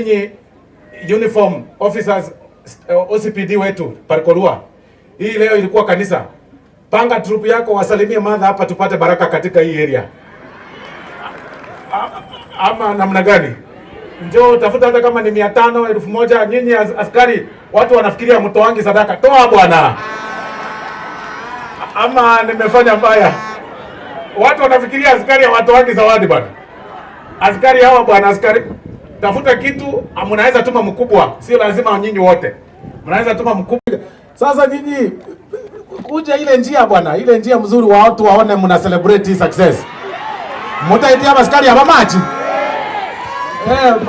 Nyinyi uniform officers, OCPD wetu Parkolua, hii leo ilikuwa kanisa. Panga troop yako wasalimie madha hapa tupate baraka katika hii area. Ama namna gani? Njoo tafuta hata kama ni 500, 1000. Nyinyi askari watu wanafikiria mtoangi sadaka. Toa bwana. Ama nimefanya mbaya? Watu wanafikiria askari hawatoangi zawadi bwana. Askari hawa bwana, askari tafuta kitu, mnaweza tuma mkubwa, sio lazima nyinyi wote. Mnaweza tuma mkubwa. Sasa nyinyi kuja ile njia bwana, ile njia mzuri wa watu waone mna celebrate success. Mtaitia askari hapa maji.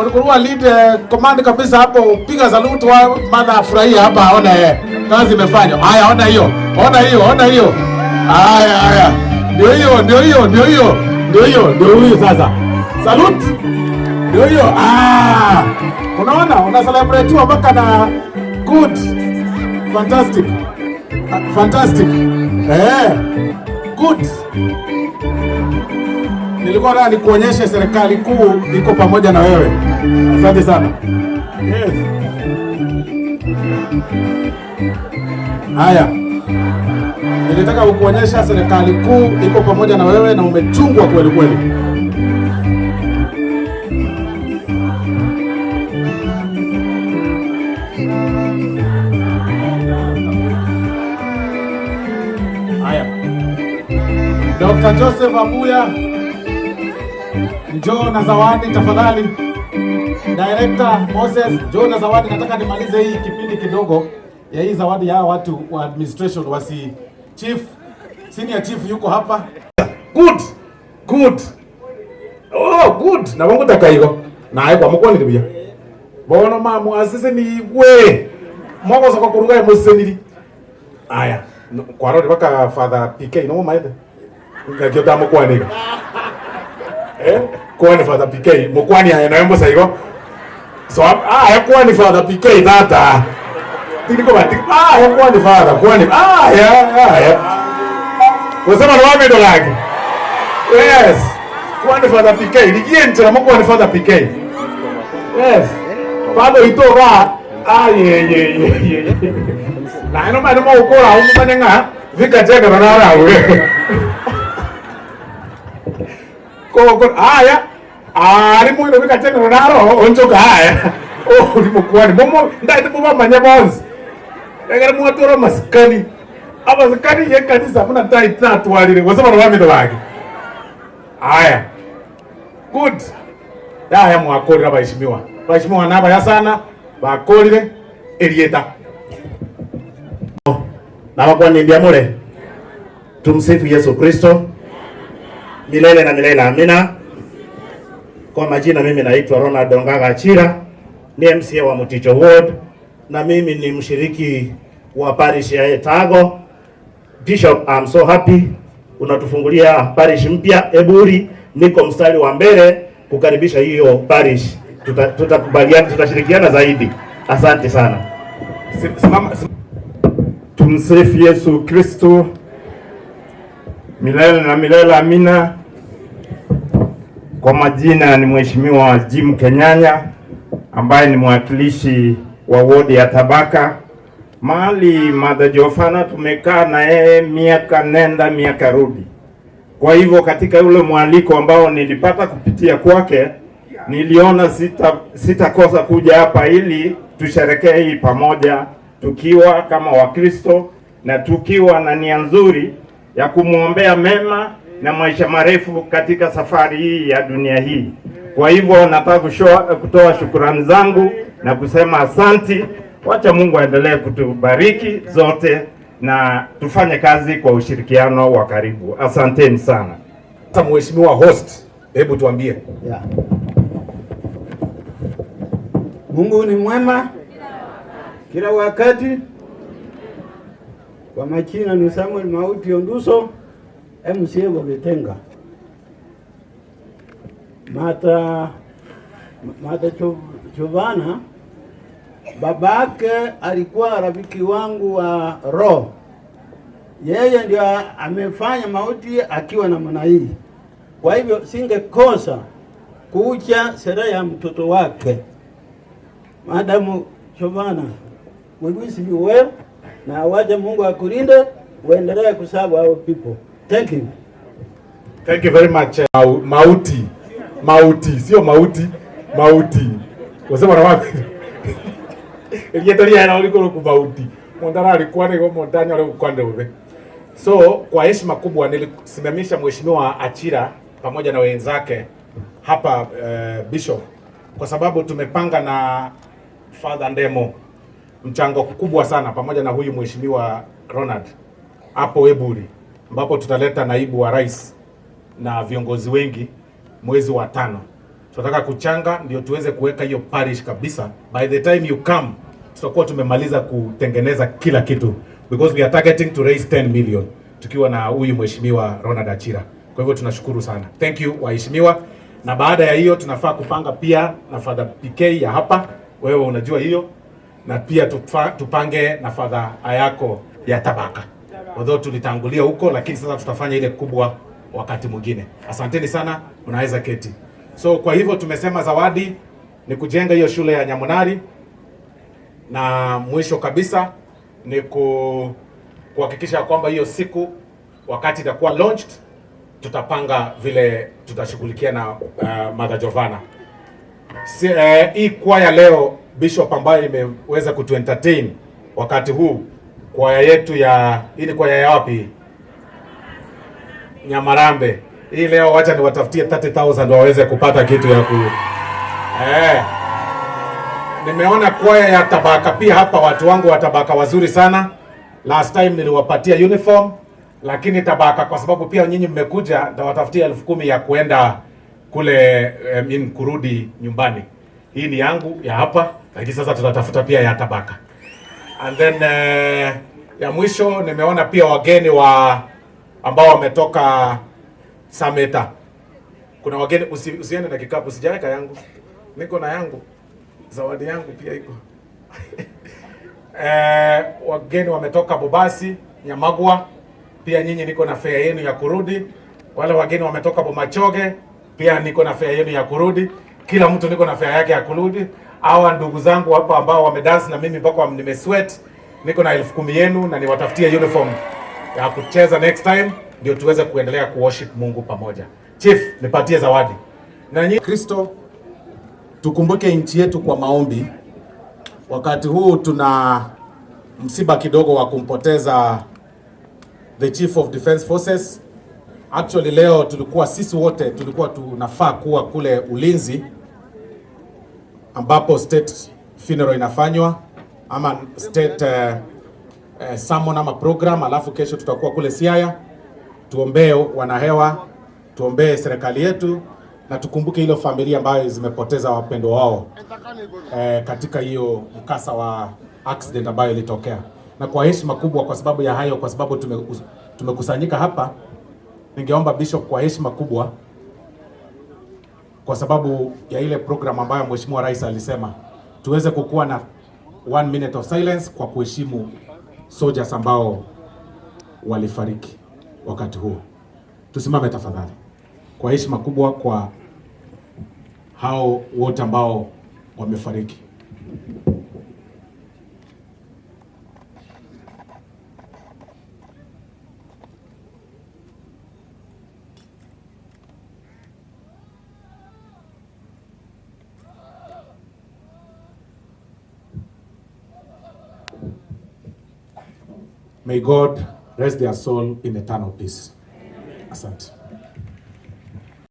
Mlikuwa lead command kabisa hapo, piga salute wa mother afurahie hapa aone kazi imefanywa. Haya, ona hiyo. Ona hiyo, ona hiyo. Haya, haya. Ndio hiyo, ndio hiyo, ndio hiyo. Ndio hiyo, ndio huyu sasa. Salute. Ndio hiyo. Ah! Unaona, una celebrate mpaka na good. Fantastic. Fantastic. Good. Nilikuwa nataka nikuonyeshe serikali kuu iko pamoja na wewe. Asante sana. Yes. Haya. Nilitaka kukuonyesha serikali kuu iko pamoja na wewe na umechungwa kweli kweli. Haya. Dr. Joseph Abuya, njoo na zawadi tafadhali. Director Moses, njoo na zawadi. Nataka nimalize hii kipindi kidogo ya hii zawadi ya watu wa administration wasi. Chief, senior chief yuko hapa. Good. Good. Oh, good. Na wangu takaigo. Na ayo kwa mkwani kibuya. Bono mamu asese ni igwe. Moko soko kuruga museniri. Aya, kwarori baka Father PK no maithe. Ngakio tamukwaniga. Kwani Father PK, mukwani aya nayo musaigo. So kwani Father PK tata. Tiniko bati. Kwani Father, kwani. Ya. Kusema ni wapi ndo lake. Yes. Kwani Father PK, ligientra mo kwani Father PK. Yes. Father itoga. Ye ye ye ye. Na ino mani mo ukora umumanye nga vika chega na narawe. Ko aya. Ari mwino vika chega na naro onjoka aya. Oh, ni mukwani. Momo ndaite mama manya bonzi. Egere mwatora masikani. Abasikani ye kanisa muna tai tatwalire. Wasema na wami wake. Aya. Good. Ya mwakorira baheshimiwa. Baheshimiwa naba ya sana bakorire erieta. Na wakwani ndiamure. Tumsifu Yesu Kristo milele na milele, amina. Kwa majina mimi naitwa Ronald Ongaga Achira, ni MCA wa Muticho Ward na mimi ni mshiriki wa parish ya Etago. Bishop, I'm so happy unatufungulia parish mpya Eburi. Niko mstari wa mbele kukaribisha hiyo parish. Tutakubaliana, tutashirikiana zaidi. Asante sana. Simama. Tumsifu Yesu Kristo milele na milele, amina. Kwa majina ni Mheshimiwa Jim Kenyanya ambaye ni mwakilishi wa wodi ya Tabaka. Mahali Mother Jovana tumekaa na yeye miaka nenda miaka rudi. Kwa hivyo katika ule mwaliko ambao nilipata kupitia kwake, niliona sitakosa kuja hapa ili tusherekee hii pamoja tukiwa kama Wakristo na tukiwa na nia nzuri ya kumwombea mema na maisha marefu katika safari hii ya dunia hii. Kwa hivyo nataka kutoa shukrani zangu na kusema asanti. Wacha Mungu aendelee kutubariki zote na tufanye kazi kwa ushirikiano wa karibu. Asanteni sana. Sasa Mheshimiwa host, hebu tuambie. Yeah. Mungu ni mwema kila wakati. Kwa majina ni Samuel Mauti Onduso, MCA wa Getenga. Mata Jovana babake alikuwa rafiki wangu wa roho. Yeye ndio amefanya mauti akiwa namna hii. Kwa hivyo singekosa kuja sherehe ya mtoto wake. Madam Jovana, we wish you well, na wacha Mungu akulinde, uendelee kuserve our people. Thank you. Thank you very much. Mauti. Mauti, sio mauti, mauti. Wasema na wapi? Elietoria na uliko ku mauti. Mondara alikuwa ni montanya wale kwande ube. So, kwa heshima kubwa nilisimamisha Mheshimiwa Achira pamoja na wenzake hapa, Bishop, kwa sababu tumepanga na Father Ndemo mchango kubwa sana pamoja na huyu Mheshimiwa Ronald hapo Eburi, ambapo tutaleta naibu wa rais na viongozi wengi mwezi wa 5. Tunataka kuchanga ndio tuweze kuweka hiyo parish kabisa. By the time you come, tutakuwa tumemaliza kutengeneza kila kitu, because we are targeting to raise 10 million tukiwa na huyu Mheshimiwa Ronald Achira. Kwa hivyo tunashukuru sana. Thank you waheshimiwa. Na baada ya hiyo tunafaa kupanga pia na Father PK ya hapa, wewe unajua hiyo, na pia tupange na Father Ayako ya Tabaka. Although tulitangulia huko, lakini sasa tutafanya ile kubwa wakati mwingine. Asanteni sana, mnaweza keti. So kwa hivyo tumesema zawadi ni kujenga hiyo shule ya Nyamunari, na mwisho kabisa ni kuhakikisha kwamba hiyo siku wakati itakuwa launched, tutapanga vile tutashughulikia na Mother Jovana. Hii kwaya leo Bishop ambayo imeweza kutuentertain wakati huu, kwaya yetu ya, hii ni kwaya ya wapi? Nyamarambe. Hii leo wacha niwatafutie 30,000 waweze kupata kitu ya ku. Nimeona kwaya ya Tabaka pia hapa, watu wangu wa Tabaka wazuri sana. Last time niliwapatia uniform, lakini Tabaka kwa sababu pia nyinyi mmekuja, nitawatafutia 10,000 ya kuenda kule, kurudi nyumbani. Hii ni yangu ya hapa, lakini sasa tutatafuta pia ya Tabaka. And then ya mwisho nimeona pia wageni wa ambao wametoka Sameta. Kuna wageni, usiende na kikapu, sijaweka yangu. Niko na yangu. Zawadi yangu pia iko. Wageni wametoka Bobasi, Nyamagwa, pia nyinyi niko na fare yenu ya kurudi. Wale wageni wametoka Bomachoge, pia niko na fare yenu ya kurudi. Kila mtu niko na fare yake ya kurudi. Hawa ndugu zangu hapa ambao wamedance na mimi mpaka nimesweat, niko na 10,000 yenu na niwatafutie uniform ya kucheza next time, ndio tuweze kuendelea kuworship Mungu pamoja. Chief, nipatie zawadi. Na nyinyi Kristo, tukumbuke nchi yetu kwa maombi. Wakati huu tuna msiba kidogo wa kumpoteza the Chief of Defense Forces. Actually leo tulikuwa sisi wote tulikuwa tunafaa kuwa kule Ulinzi ambapo state funeral inafanywa ama state sermon ama program, alafu kesho tutakuwa kule Siaya. Tuombee wanahewa, tuombee serikali yetu na tukumbuke ile familia ambayo zimepoteza wapendwa wao katika hiyo mkasa wa accident ambayo ilitokea. Na kwa heshima kubwa, kwa sababu ya hayo, kwa sababu tumekusanyika hapa, ningeomba Bishop kwa heshima kubwa, kwa sababu ya ile program ambayo Mheshimiwa Rais alisema tuweze kukuwa na 1 minute of silence kwa kuheshimu soldiers ambao walifariki wakati huo. Tusimame tafadhali kwa heshima kubwa kwa hao wote ambao wamefariki. May God rest their soul in eternal peace. Asante.